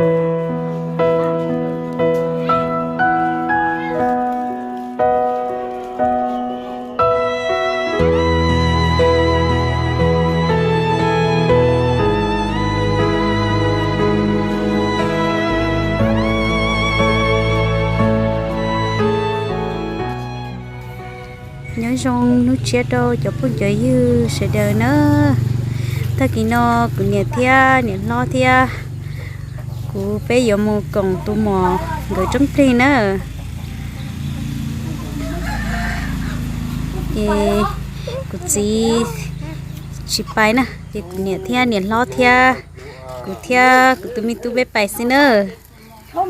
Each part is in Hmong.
Nyob zoo hnub tshiab rau cov phooj cov ywg sawv daws na. Tag kis no kuv niam thiab niam hlob thiab kuv peb yuav mus koom tus muam nkawd roob plig na. Es kuv txiv tsis pais na, ces kuv niam thiab niam hlob thiab kuv thiab kuv tus me tub peb pais xwb na.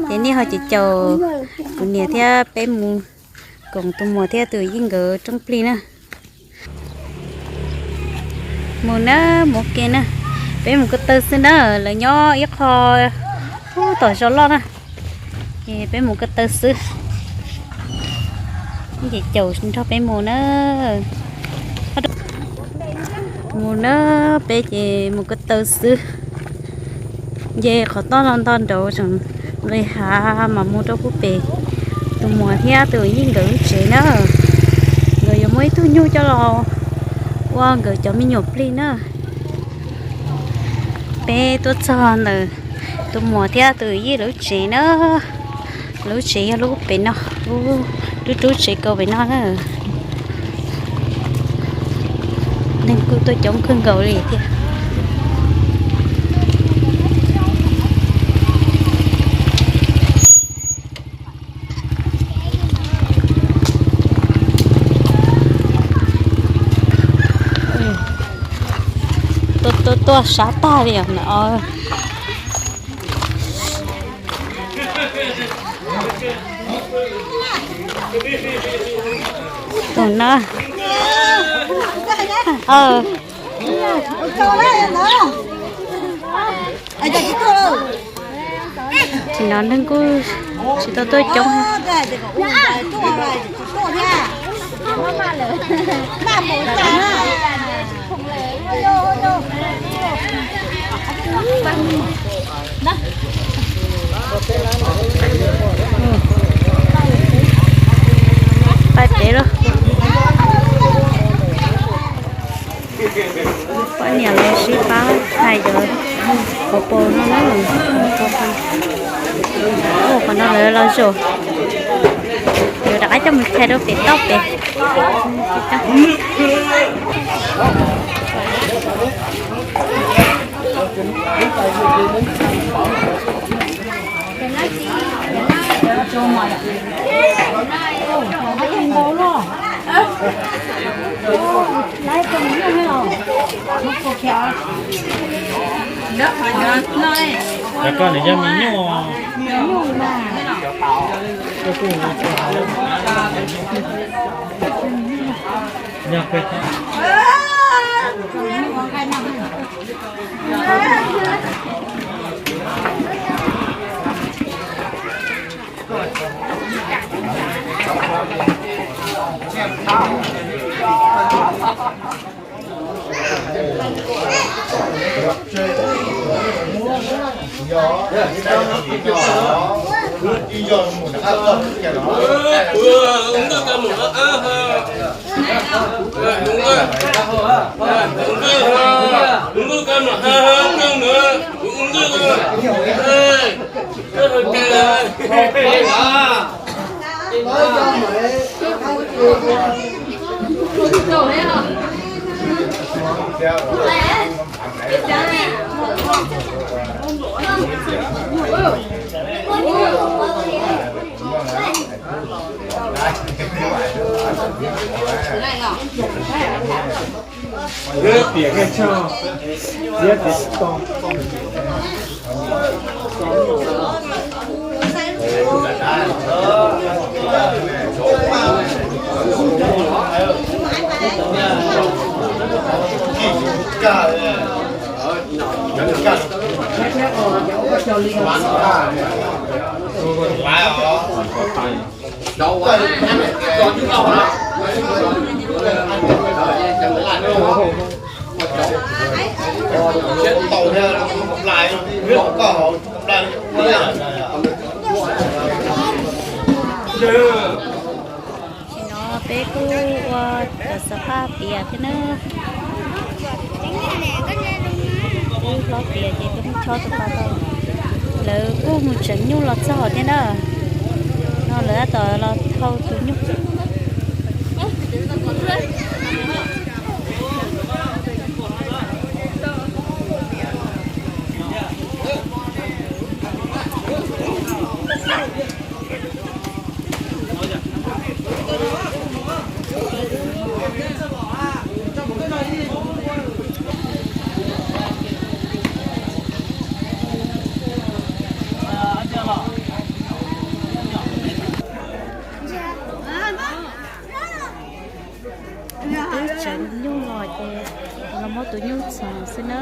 Ces nej ho caum caum kuv niam thiab peb mus koom tus muam thiab tus yij nkawd roob plig na. Mus na, mus ke na. Peb mus ko taw xwb na, lawv nyob ib qho ub tom zos loj na. Es peb mus ko taw xwb. Ces caum nrog peb mus na. Mus na, peb ces mus ko taw xwb. Nce qhov toj no nto nraud tseem nqis hav mas mus rau pub pem tus muam thiab tus yij nkawd lub tsev na. Nkawd yuav muaj ib tug nyuj coj los ua nkawd cov me nyuam plig na. Peb tuaj txog ntawm tus muam thiab tus yij lub tsev na. Lub tsev yog lub pem no, lub rub rub tsev kaus pem no na. Neeg kuj tuaj coob kawg nkaus li thiab. Tuaj tuaj tuaj sab tag li os no. Tus no. Tsis no neeg kuj tsis tau tuaj coob. Pais pem lauj. Poj niam lawv sib pab hais cov hauv paus no na. Ua qhov no lawv los zaum, yuav rov qab coj mus chais rau pem toj pem. Cov ko nws yog me nyuj. Yog peb Tam sim no peb kuj ua cov xav paj piav thiab na. Wb hlob piav ces peb muab chob tus pa tau. Lawv kuj mus tseev nyuj los txog thiab na. No lawv tab tom los thau tus nyuj. Twb tseev nyuj los ces los muab tus nyuj txhoov xwb na.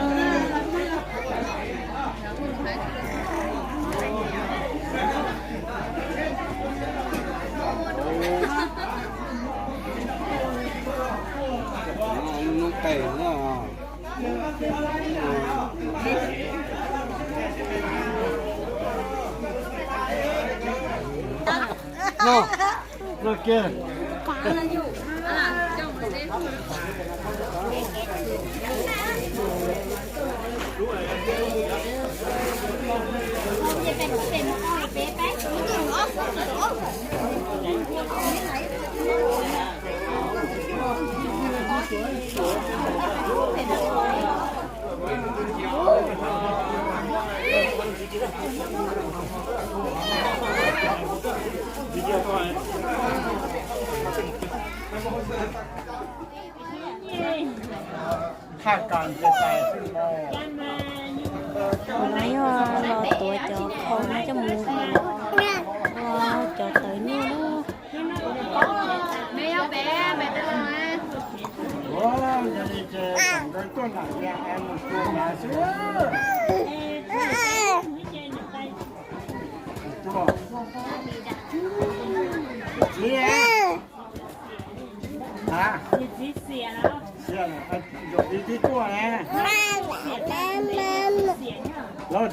Yog los tuav cov qhau no coj mus ua cov tawv nyuj na. Hlob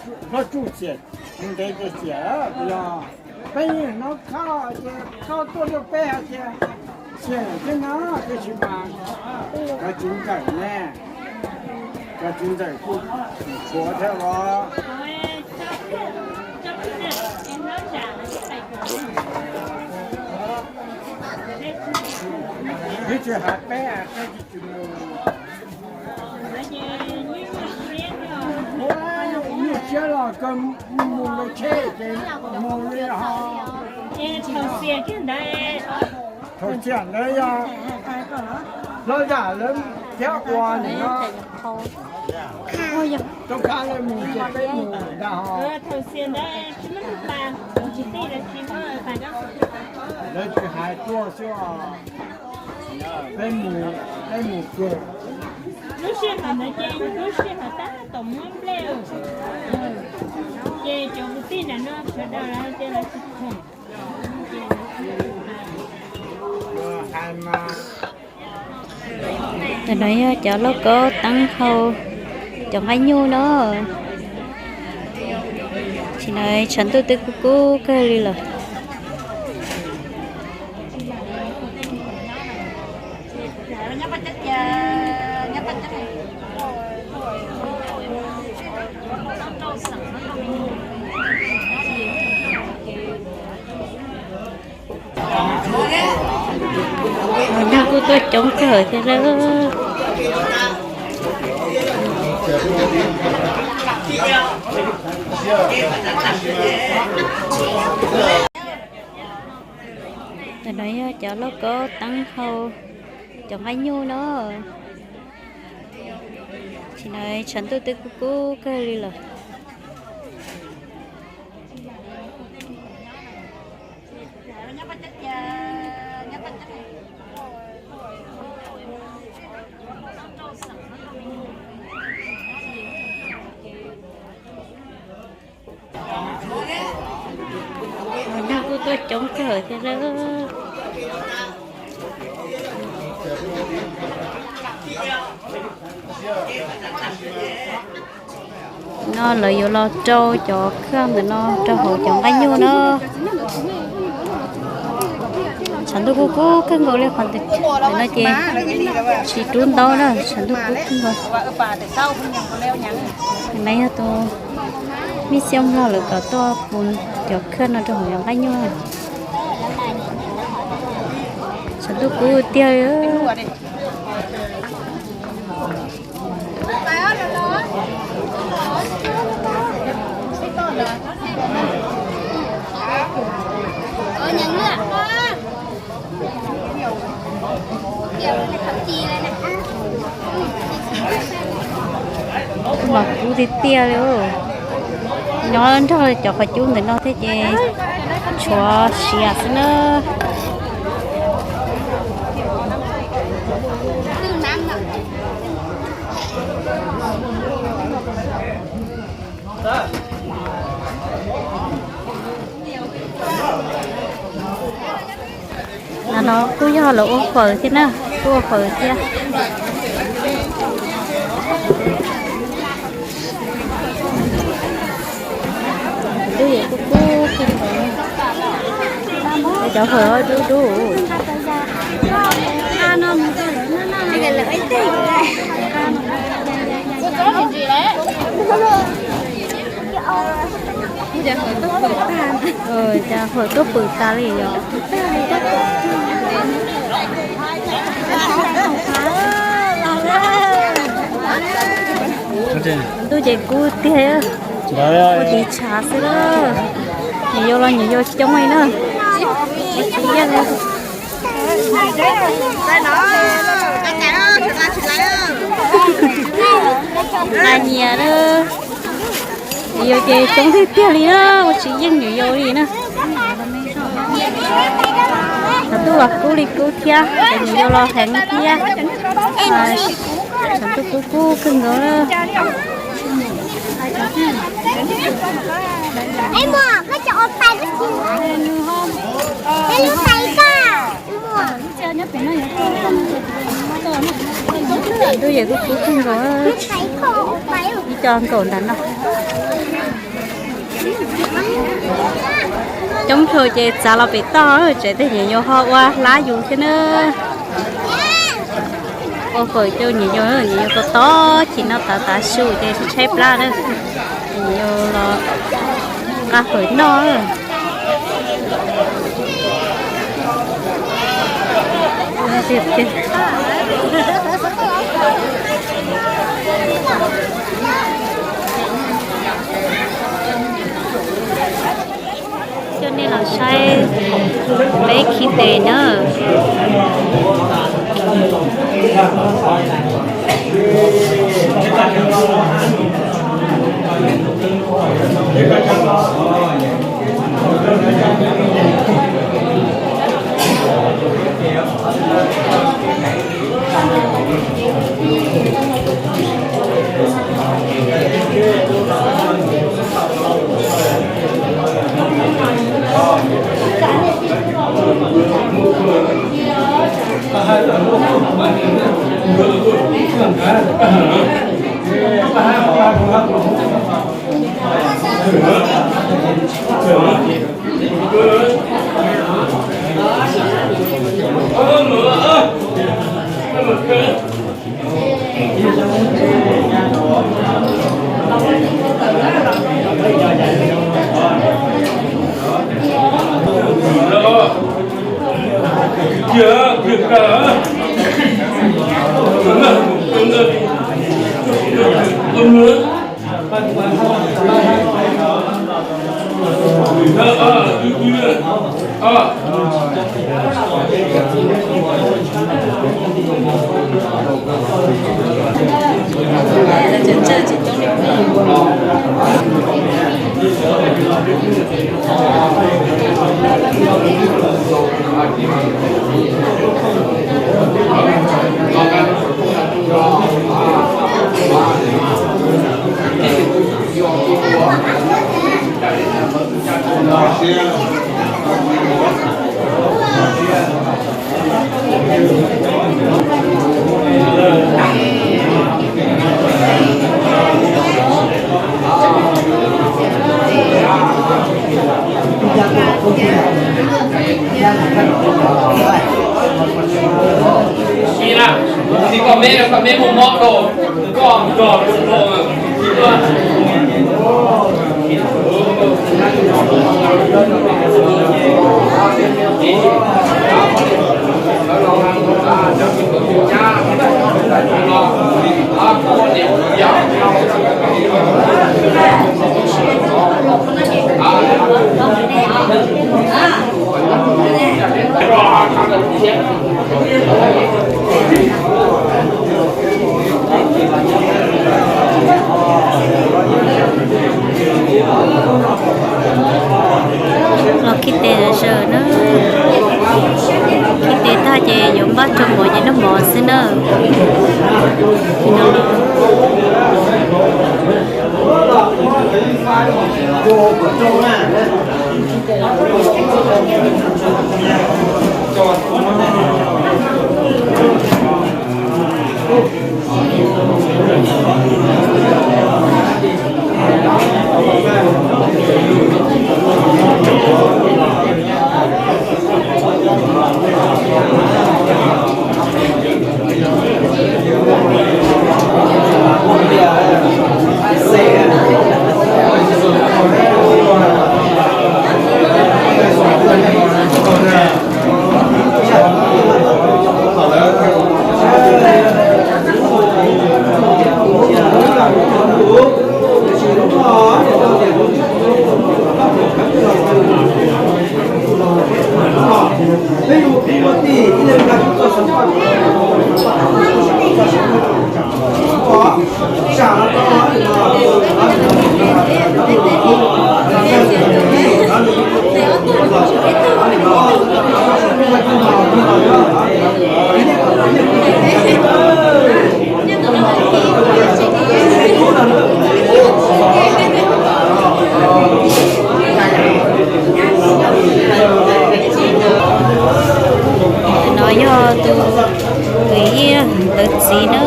Tsuj Xiam, ntev ces Xiam, yog peb hnov koj ces koj tuaj rau peb hais tias Xiam thiab no, tiam sis mas koj tsis ntxawm ne, koj tsis ntxawm kuj tshuav thiab los. Twb tsis hais peb, peb tsis mus. Ua nyuj siab los kawg mus lawv tsheb ces mus li ho. Thaum xiam ntawd yog hlob zam lawv thiab ua nim no rov qab lawv mus ces peb mus ntag ho. Lawv tsis hais tuaj xwb os. Peb mus, peb mus kawg. Lub sij hawm ntawd ces lub sij hawm tab tom muab nplej, ces cov kwv tij nram no sawv daws lawv hais tias lawv tsis khoom. Ntawm no yog cov lauj kaub teeb hau cov nqaij nyuj no. Tam sim no tshav ntuj twb kub kub kawg li lawm. Nag kuj tuaj coob kawg thiab lawm. Ntawm no yog cov lauj kaub teeb hau cov nqaij nyuj no. Tam sim no tshav ntuj twb kub kub kawg li lawm. Nag kuj tuaj coob kawg thiab lawm. No lawv yuav los rau cov khaj ntawm no rau hauv cov nqaij nyuj na. Tshav ntuj kub kub kawg nkaus li qhov ntawm no ces tsis rub ntaub na, tshav ntuj kub kawg nkaus. Tus no yog tus mib xiab nplog lawv kom tuaj pus cov khaj no rau hauv cov nqaij nyuj. Tshav ntuj kub tiag li. Mas kub tiag tiag li. Nyob nrog cov qhov cub ntawm no thiab ces tshuav siav xwb na. No no kuj yog lawv ua fawm thiab na, kuj ua fawm thiab. Ntuj kuj kub kub kawg nkaus. Cov fawm dub dub. Cas fawm tuaj pwm tas li yom. Ntuj ces kub tiag, ua tiv tshav xwb na. Nyiam yau los nyiam yau coob li na. Nqa nyias na. Nyiam yau ces coob tiag tiag li na, ua tsis yeej nyiam yau li na. Tshav ntuj los kub li kub thiab, nyiam yau los heev thiab. Tshav ntuj kub kub kawg nkaus na. Ntuj ces kuj kub kawg nkaus, ib co nkaum ntawm no. Coob dhau ces txav los pem toj, tseem tej nyiam yau ho ua hlab yus thiab na. Ua fawm rau nyiam yau, nyiam yau tob tob chim no tav tav su ces tshaib tshaib plab na. Nyiam yau los nqa fawm noj. Coj nej los saib peb khi tes na. Los khi tes zawm na, khi tes tag ces yuav npaj rau mov ces noj mov xwb na. No yog tus kwv Yias lawv txiv na.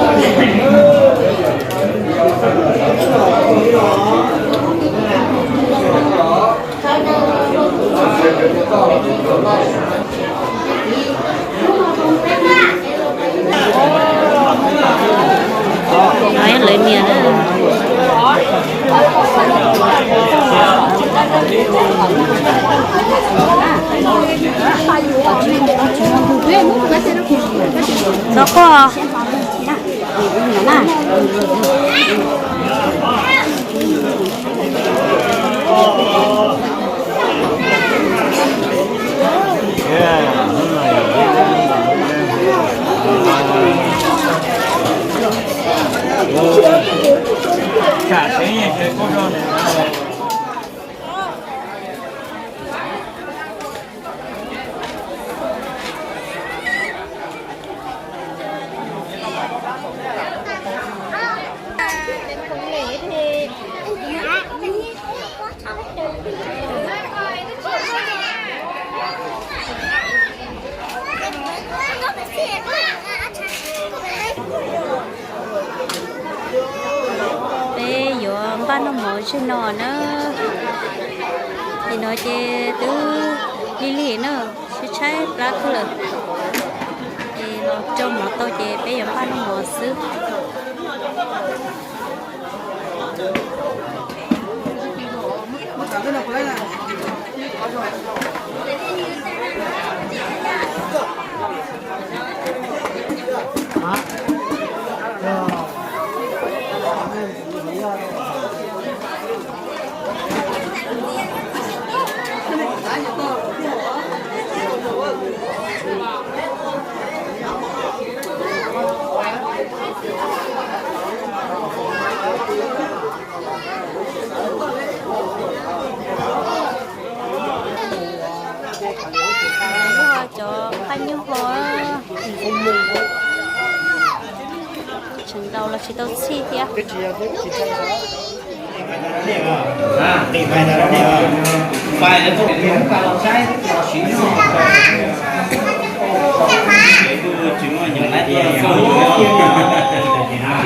No yog lawv niam na. Txhob quaj. Peb yuav npaj noj mov tseg no na. Nim no ces twb lig lig na, tshaib tshaib plab kawg lawm. Ces los rau mov tau ces peb yuav npaj noj mov xwb. Yog cov qab nyuj ho tseem ntaus los tsis tau txhij thiab.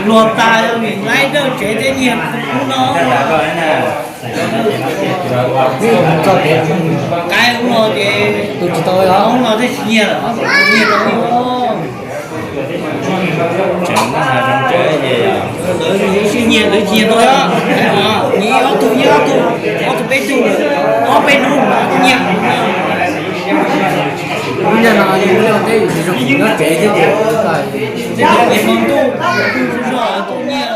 Luag tas, laib dawj tsev thiab nyiag kuv no. Qaib ub no ces, ub no thiaj tsis nyiag lawm, nyiag rau ub. Tseem muab hais zoo tsev ces, lawv nyiam, lawv nyiam tau, nyiam ob tug, nyiam ob tug, ob tug peb tug, ob peb hnub mas nyiam. Lub caij no yus nyob teb yus tsis zoo nyob tsev thiab ces, nyiam hmo ntuj, nyiam